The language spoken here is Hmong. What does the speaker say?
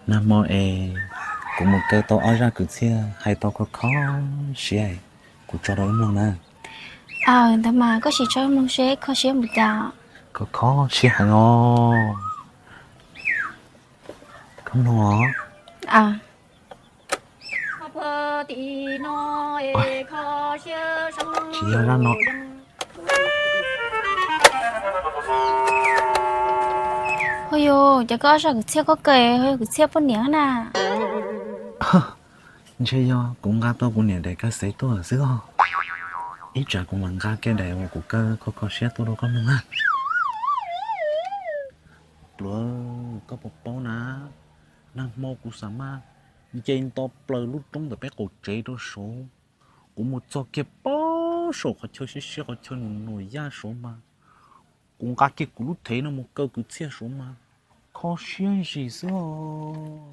Nag hmo es kuv mus kaw tau ob zaj kwv txhiaj hais tau kho kho siab, kuv tso rau wb mloog na. Aw, ntawd mas koj sim tso wb mloog seb kho siab npaum cas. Kho kho siab heev os. Koj mloog os. Tsis yog zaj no. Ho yog, cas koj ob zaj kwv txhiaj koj kaw ho yog kwv txhiaj poj niam na? Ntshe yog kuv nqa tau kuv niam daim kaw xev tuaj xwb os. Ib tsam kuv mam nqa kiag daim uas kuv kaw kho kho siab tuaj rau koj mloog na. Pluav, koj puas paub na, nag hmo kuv xav mas nce nto plaws lub roob ntawm peb qaum tsev rau saud, kuv mus txog kiag pab saum qhov chaw siab siab, qhov chaw num num yaj saud mas, kuv nqa kiag kuv lub thev no mus kaw kwv txhiaj saud mas, kho siab ntsis xwb os.